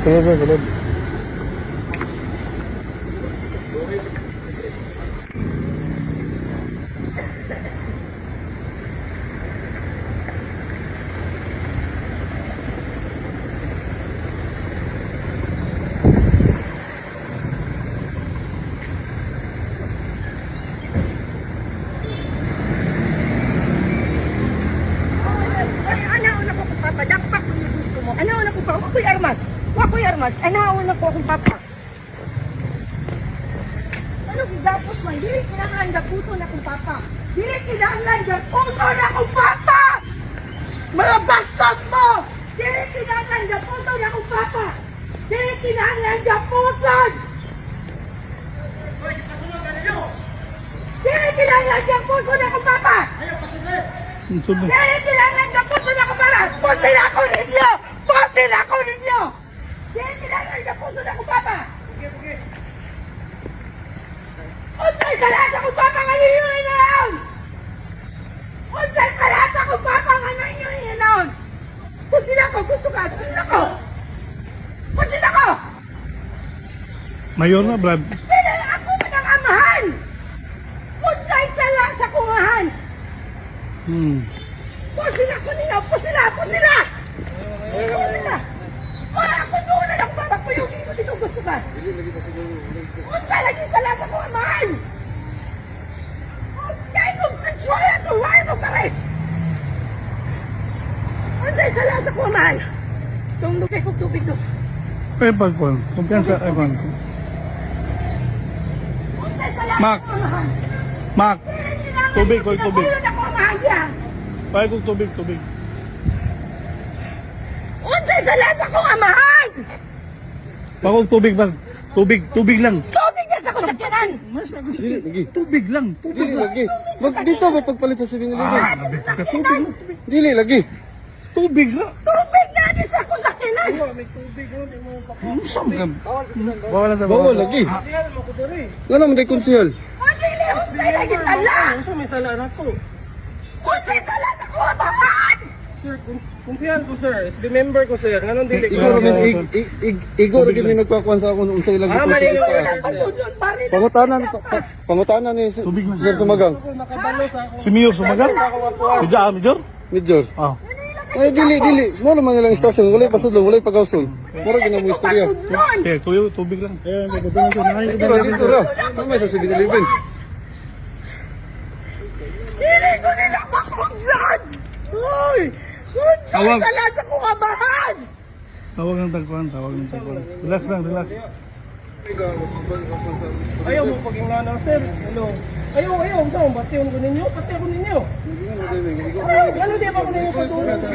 Sulod, sir, sulod. Ay, ana ko kung papa. Dakpak kung yung gusto mo. Ana una ko pa. Wa ko'y armas. Wa ko'y armas. Ana una ko akong papa. Ano gigapos man? Dili kinahanglan gapuso na akong papa. Dili kinahanglan gapuso na akong papa! Mga bastos mo! Dili kinahanglan gapuso na akong papa! Dili kinahanglan gapuso! Dili kinahanglan gapuso na akong papa! Sulod. Dili kinahanglan gapuso na akong papa! Pusil ako ninyo! Pusil ako ninyo! Dili kinahanglan gapuso na akong papa! Unsay sa lahat akong papa nga ninyo inaon! Unsay sa lahat akong papa nga ninyo inaon! Pusil ako! Gusto ka! Pusil ako! Pusil ako! Mayor na, Brad. Dili ako man ang amahan! Unsay sa lahat sa kungahan! Pusil ako ninyo! Pusila! Pusila! Pusila! Wala ako doon na papa ko yung hindi ko gusto ka! Unsay lagi sa lahat akong amahan! Unsay kong sexual at uway mo pares! Unsay sa lahat akong amahan! Tungdog kay kong tubig do. Ay, pagkon. Kumpiyansa, ay, kon. Unsay sa lahat Mak. akong amahan! Mak, Tubig, hoy, tubig. Pinakulod ako amahan siya! Ay, kong tubig, tubig. Unsay sa lahat akong amahan! Bakong tubig, bang. Tubig, tubig lang. Tubig na sa kusakyanan! Dili lagi. Tubig lang, tubig Dili lang. lagi. Wag dito ba pagpalit sa 7-Eleven? Ah, tubig lang. Dili lagi. Tubig lang. Tubig na di sa kusakyanan! Saan ka? Bawal lang sa Bawal lagi. Nga naman day konsehal. Dili, unsay lagi sala! Unsa may sala na ko? Unsay sala sa kuha amahan! Sir, konsehal ko sir, SB member ko sir. Nganong dili ko? Igo ra min igo ra gid mi nagpakuan sa akon unsay lagi Ah, ko mali sa yun. isda. Pasudlon pa rin. Pangutana pangutana ni Tubig lang. Sir Sumagang. Nakabalo sa ako. Si Mayor sumagal? Medyo, ah, Major? Major. Ah. Ay dili dili. Mo naman nilang instruction walay pasudlon, walay pagawsol. Mura gid mo istorya. Pasudlon! Eh, tuyo, tubig lang. Eh, Dito ra dito ra. Tama sa 7-Eleven. Dili ko nila pasudlon! Uy! Unsay Tawag. sala sa kuha amahan! Tawag ng tagkuhan, tawag ng tagkuhan. Relax lang, relax. Ayaw mo paging nana sir. Ano? Ayaw, ayaw, unsa mo bation ko ninyo? Pati ako ninyo. Ayaw, ano di ba ako ninyo pasulong ko?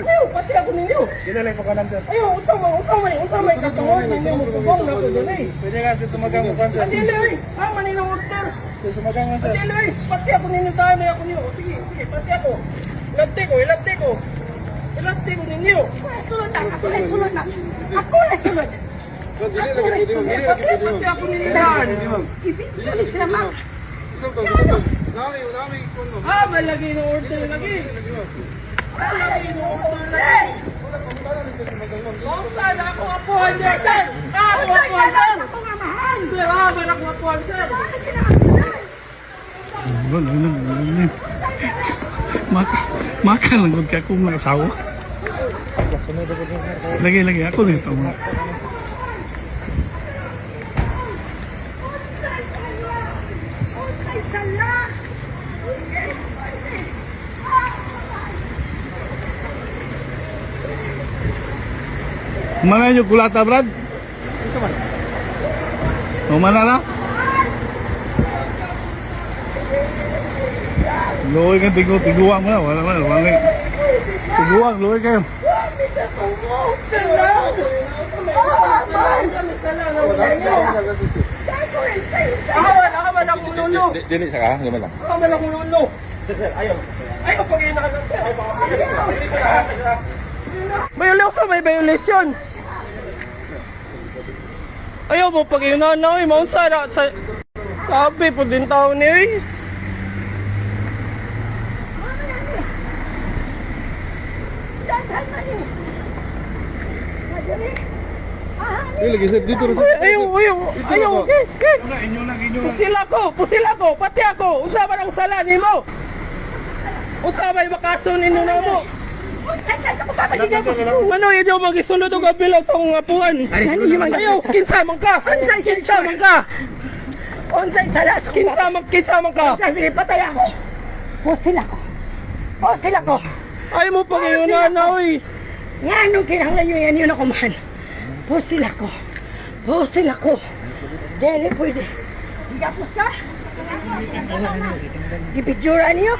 Ayaw, pati ako ninyo. Dili pa kanan sir. Ayaw, unsa man katuon ninyo mo pugong na ko dili. Pwede ka sir sumagang mo sir. Dili oy, ah man ilang order. Sir sumagang mo sir. Dili oy, pati ako ninyo tayo na ako ninyo. Sige, sige, pati ako. Ilabti ko, ilabti ko. Ilabti ko ninyo. Sulod na! Ako na sulod na! Ako na sulod! Dili lagi pwede ma'am. Dili lagi pwede ma'am. Pati ako ninyo daan. Ibigay ni sila ma! Isang to, isang to. Nami, nami kon ma'am. Ah, malagi ng order lagi. Malagi ng order lagi. Kung saan ako apuhan niya, sir. Ah, ako Unsay apuhan, sala sir. sa kuha amahan! Sir, ah, man ako apuhan, sir. Bakit kinakasulan? Wala, wala, wala. Maka, maka lang kung kaya kung nakasawa. Lagi, lagi. Ako nito. Unsay sala! Mana yung kulata, Brad? Umana na? Luoy ka, tigo, tiguan mo na. Wala, wala, wala. Tiguan, luoy kayo. Ah, wala ka man akong lulo. Dili sa ka, di lang. Ah, man akong lulo. Sir, sir, ayaw. Ayaw, pag na ka, sir. Violation, may violation. Ayaw mo pag na na, oy, maunsa na sa sabi po din tao ni oy. Daghan man eh. Madali. Dili lagi, sir, dito ra, sir. Ayaw, ayaw, ayaw. Okay, okay. Inyo lang, inyo lang. Pusil ako, pusil ako, pati ako. Unsa man ang sala nimo? Unsa may makaso ninyo na mo? Unsa sa akong papa gigapos? Ano inyo magisulod og ambulance sa akong apuan? Ayaw, kinsa man ka? Kinsa man ka? Unsay sala sa akong Kinsa man, kinsa man ka? papa? Sige, patay ako. Pusil ako. Pusil ako. Ay mo pag na oy. Nga nung kinahanglan nyo yan, yun ako man. Pusil ako. Pusil ako. Dili pwede. Gigapos ka? Gipicturean niyo?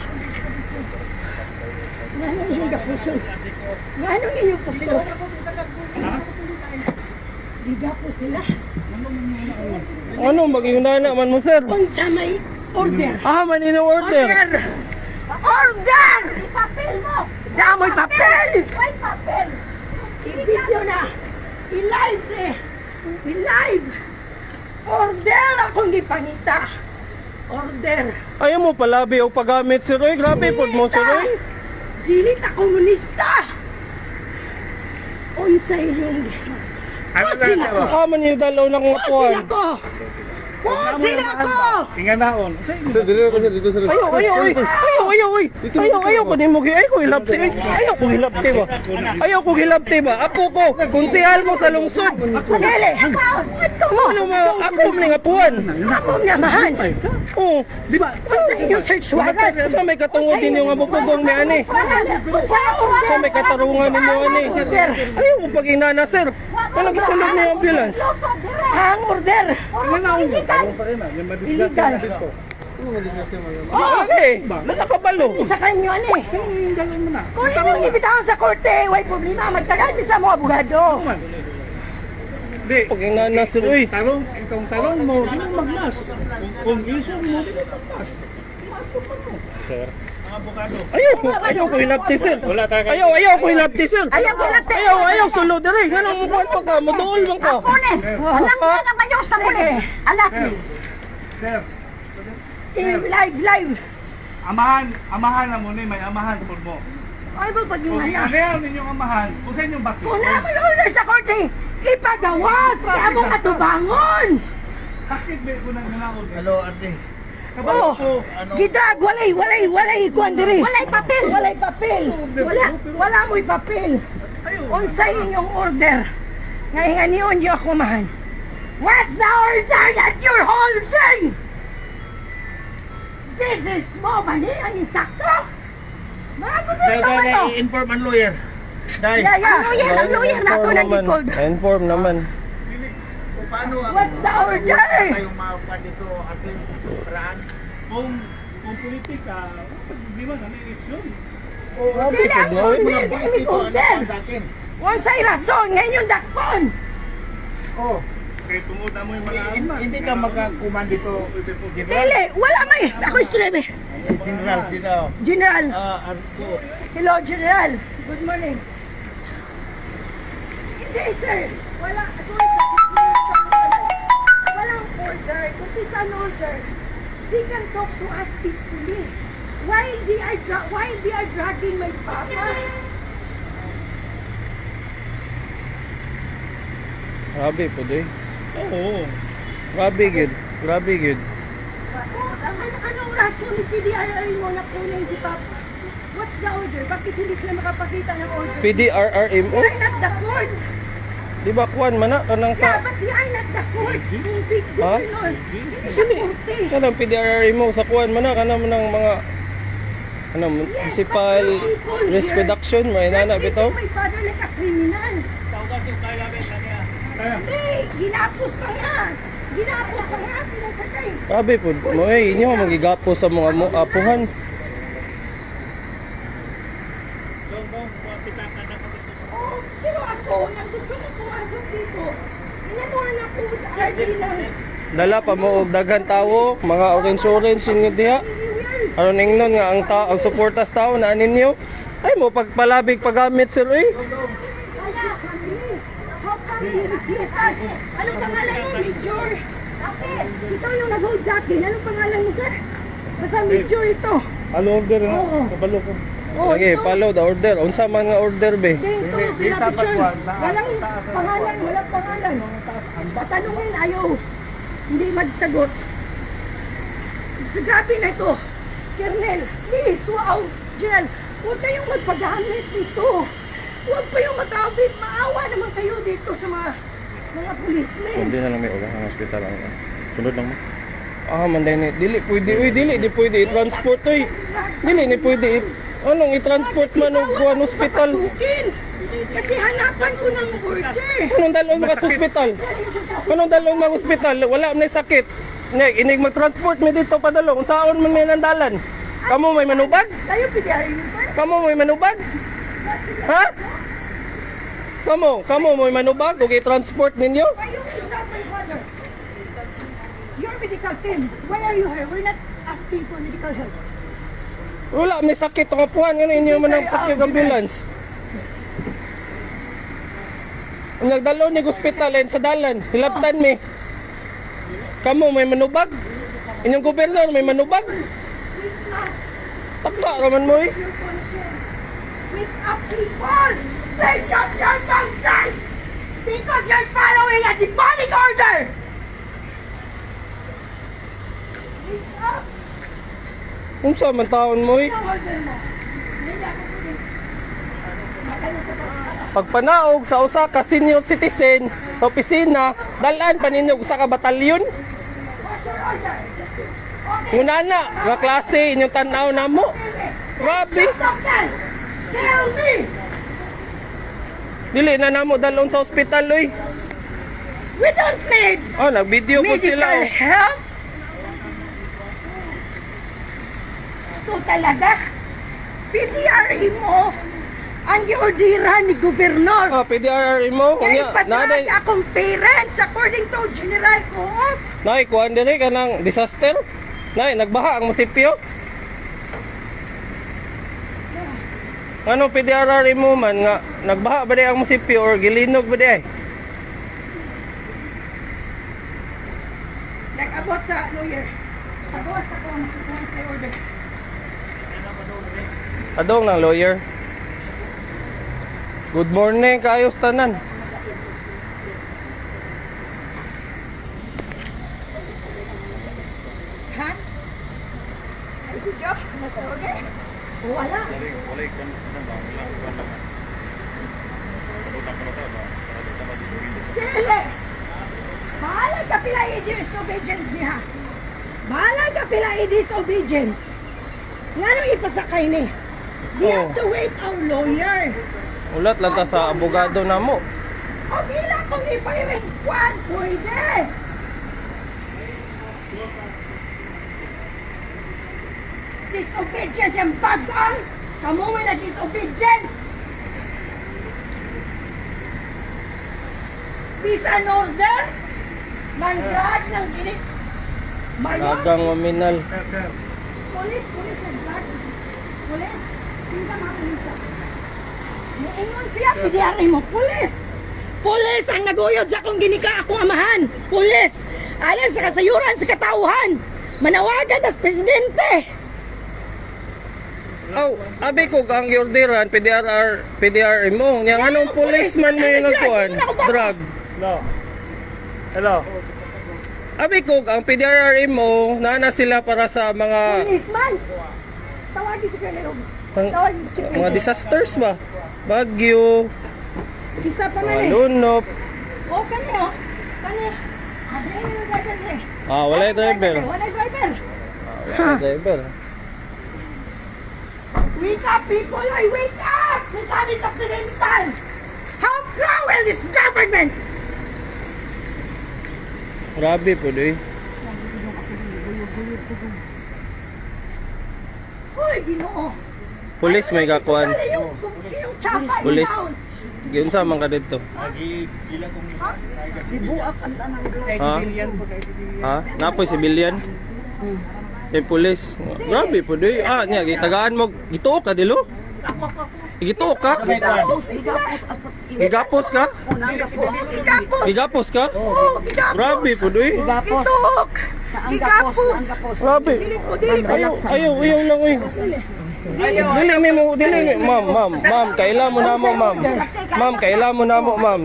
Nga nung inyong gapuson? Nga nung inyong pusilon? Gigapos sila. Ano mag-iunana man mo, sir? Unsa may order. Ah, man inyong order. Order! Order! Papel mo! Damoy papel! May papel! I-video na! I-live eh! I-live! Order akong gipangita! Order! Ayaw mo palabi og paggamit, sir. Oy, grabe pod mo, sir. Oy. Dili ta komunista! Unsa inyong... Pusil ako! Ah, man yung dalaw na kong Pusil apuan. ako! Pusil ako! Ingan naon. Sir, dili ra, sir, dito, sir. Ayaw, ayaw, ay. Ayaw, ayaw, ay. Ayaw, ayaw ko nimo gi. Ayaw ko hilabti. Ay. Ayaw ko hilabti ba. Ayaw ko hilabti ba. Apo ko, konsehal mo sa lungsod. Dili! Ito mo! Ano ma ako man ning apuan. Ako namahan! Oo. Di ba? Unsa inyong search warrant? Unsa may katungod ninyo nga mupugong ni ani? Unsa may katarungan ninyo ani? Ayaw ko pag inana, sir. Wala gisulod ni ambulance. Ang order! Illegal. Oh, okay. Natakabalo. Sa kanyo ano eh. Kung inyong ibitawan sa korte, way problema. Magtagal bisa mo abogado. Di. Pag inana, sir, uy. Tarong, itong tarong mo, di mo magmas. Kung isog mo, di mo magmas. Ayaw ko, ayaw ko hilabti, sir. Ayaw, ayaw ko hilabti, sir. Ayaw ko hilabti. Ayaw, ayaw sulod diri. Ganang mo pa ka, moduol man ka. Pune! Alam mo na mayo sa pune! Anak ni! Sir, Live, live! amahan, amahan na mo ni, may amahan po mo. Ay ba pag yung Kung ala? ano yan ninyong amahan, kung sa inyong bakit. Kung na may order sa korte, ipagawas sa among katubangon! Sakit ba ko nang nanaon? Hello, ate. Kabalo Oh, ko. gidrag, walay, walay, walay, kuan diri. Walay papel. Walay papel. Wala, wala mo'y papel. Unsay inyong order? Nga hinganion niyo ako man. What's the order that you're holding? This is mo ba ni ang insakto? Mga gobyerno ba to? Inform ang lawyer. Dahil. Yeah. Ang lawyer na ako nang gikold. Inform naman. What's the order? Kung politika, di ba na eleksyon? Dili ang order, dili order. Unsay rason ngayon dakpon? Kay tungod na mo yung mga ama. Hindi ka magkakuman dito. Dili, wala may. Ako istorya General, dito. General. Ah, Arko. Hello, General. Good morning. Hindi, sir. Wala. Sorry, sir. Walang order. Kung it's an order, they can talk to us peacefully. Why they are dragging my papa? Grabe po, eh. Oo. Grabe gid. Grabe gid. Oh, anong rason ni PDRR mo na kunin si papa? What's the order? Bakit hindi sila makapakita ng order? PDRRMO. We are not the court. Di ba kuan man na kanang Yeah, sa but we are not the court. Kung si Ha? governor, hindi siya korte. kanang PDRRMO sa kuan man na kanang ng mga ano Yes, municipal but there are people risk here reduction may nana that bitaw. treated my father like a criminal. Hindi, ginapos pa nga. Ginapos pa nga, pinasakay. Grabe po mo eh inyo magigapo sa mga mo apuhan. Oh, pero ako, nang gusto ko pumasok dito, inanuhan ako with RD ng Dala pa mo og daghan tawo, mga orange-orange inyo diha. Aron ingnon nga ang ta ang suporta sa tao na ninyo. Ay mo pagpalabig paggamit sir eh. Wala kami. How come you refuse us? Anong pangalan mo, Major? Ate, ikaw yung nag-hold sa akin. Anong pangalan mo, sir? Basta Major ito. Ano order na? Oo. Kabalo ko. Oh, Lagi, ito. follow the order. Unsa man nga order be? Hindi, ito, pinapicture. Walang pangalan, walang pangalan. Patanungin, ayaw. Hindi magsagot. Sa gabi na ito, Colonel, please, wow, General, huwag kayong magpagamit dito. Huwag kayong magamit. Maawa naman kayo dito sa mga policemen. Hindi na lang may ulang ang hospital ang sunod lang mo. Ah, man ni dili pwede, uy, dili di pwede i-transport oy. Dili ni pwede anong i-transport man og kuan hospital? Pasukin. Kasi hanapan ko ng order. Anong dalon mga sa hospital? Anong dalon mga hospital? Wala man sakit. Nya inig mag-transport mi dito padulong. Unsaon man may nandalan? Kamo may manubag? Kayo, PDRA ba? Kamo may manubag? Ha? Kamo may manubag og i-transport ninyo? Why you kidnap my father? Your medical team, why are you here? We're not asking for medical help. Wala may sakit ang apuhan ngano inyo man ang sakit ang ambulance. Ang nagdalo ni ospital sa dalan, hilabtan mi. Kamo may manubag? Inyong gobernador may manubag? Taka raman mo eh. Your conscience. Wake up, people! Place yourself on guns! Because you're following a demonic order! Wake up! Unsa man taon mo eh? Ano ang order mo? Hindi ako pwede. Makalo sa pagkakataon. Pagpanaog sa usa ka senior citizen sa opisina, dalan pa ninyo usa ka batalyon. What's your order? Okay. Ngunana, nga klase inyong tan-aw namo. Grabe. Doctor! Tell me! Dili na namo dalon sa ospital oy. We don't need Oh, nag-video po medical sila. Oh. help? Ito talaga. PDRA mo ang giordiran ni Gobernador. Ah, PDRR mo. Kaya Unya, ipadrag naday, akong parents according to General Coop. nay, kuan diri kanang disaster. Nay, nagbaha ang musipyo. Ano PDRR mo man nga nagbaha ba di ang musipyo or gilinog ba di ay? Nag-abot sa lawyer. Pagawas ako ang makukuha sa order. Adong ng lawyer. Good morning, kaayos tanan. Ha? Ay, video? Nasa order? Wala. Dili! Bahala ka pila i-disobedience niya. Bahala ka pila i-disobedience. Nga nung ipasakay ni? They have Oh. to wait our lawyer. Ulat lang ta sa abogado namo. O bila kung i-firing squad, pwede. Disobedience ang bagang. Kamu may na disobedience. Peace and order. Mandrag ng gini. Mayon. Nagang maminal. Pulis, pulis, nag-drag. Pulis. Pinsa mga pulis. Ah. Muingon siya, PDRA mo. Pulis! Pulis ang naguyod sa akong ginika akong amahan. Pulis! Alang sa kasayuran sa katauhan. Manawagan tas presidente. Aw, abi ko ang giorderan PDRR PDRR mo. Nya anong policeman may nagkuan? Drug. Hello. Hello. Abi ko ang PDRR mo naa na sila para sa mga Policeman! Tawagin si Colonel Obi. Tawagin si Chief mga disasters ba? Bagyo, Isa pa man mga eh. lunop. O, kani oh. Kani. Abi yung driver eh. Ah, wala yung driver. Wala yung driver. Wala yung driver. Wake up, people! I wake up! Misamis Occidental! How cruel this government! Grabe po doy. Hoy, Ginoo! Pulis may gakuan. Yung tsapa, yung Pulis. taon. Giunsa man ka didto? Ha? Ha? Napoy sibilyan. Eh pulis. Grabe po doy. Ah, nya gitagaan mo gituo ka dilo? Gituo ka? Gigapos sila. Gigapos ka? Gigapos! Gigapos ka? Oo, gigapos! Grabe po doy. Gituok! Gigapos! Grabe. Dili ko, dili ko. Ayaw, ayaw, ayaw lang oy. Dili. Dili mi mo, dili mi, ma'am, ma'am, ma'am, kaila mo na mo, ma'am. Ma'am, kaila mo na mo, ma'am.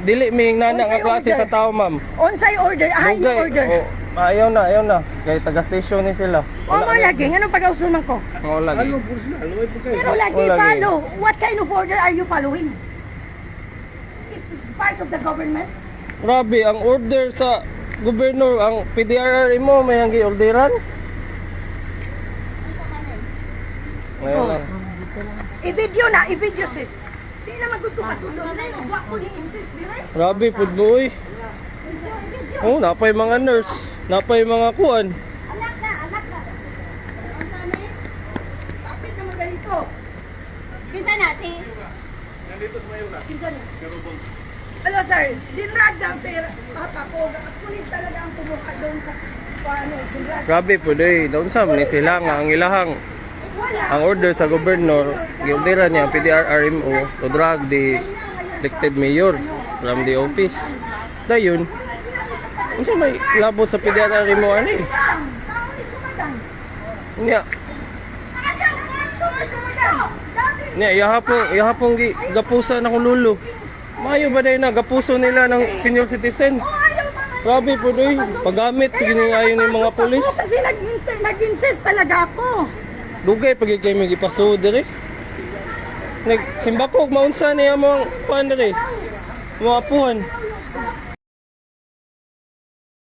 Dili mi nana nga klase sa tao, ma'am. Unsay order, ay Dugay. order. Oh, ayaw na, ayaw na. Kay taga station ni sila. O mo lagi, anong pag-ausol man ko? Oo lagi. Pero lagi O, lagi. follow. What kind of order are you following? It's part of the government. Grabe, ang order sa gobernur, ang PDRR mo may ang giorderan. Ngayon lang. I-video na, i-video, sis. Di naman gud ko pasulod na yung wa ko ni insist dire. Grabe pud boy. Oh, napay mga nurse, napay mga kuan. Anak na, anak na. Kapit naman ganito. Kinsa na si Kinsa na? Alo sir, dinrag na ang pera, papa ko. At pulis talaga ang kumuha doon sa ano, dinrag. Grabe pud eh. Doon sa ni sila nga ang ilahang Wala. ang order sa gobernur, giorderan niya ang PDRRMO to drag the elected mayor from the office. Dayon, unsa may labot sa PDRRMO ani? Tao ni sumadan. Nya, Ayaw, tao ni sumadan. Dati, nya ihapong gi gapusa na kong lulo. Maayo ba dahil na gapuso nila ng senior citizen? oh, ayaw pa nga. Grabe po doy, paggamit ginayon ni mga pulis. Ako kasi nag-insist talaga ako. Dugay pag kay may gipasuod diri. Nag simbako maunsa niya mo ang kuan diri. Mga apuhan.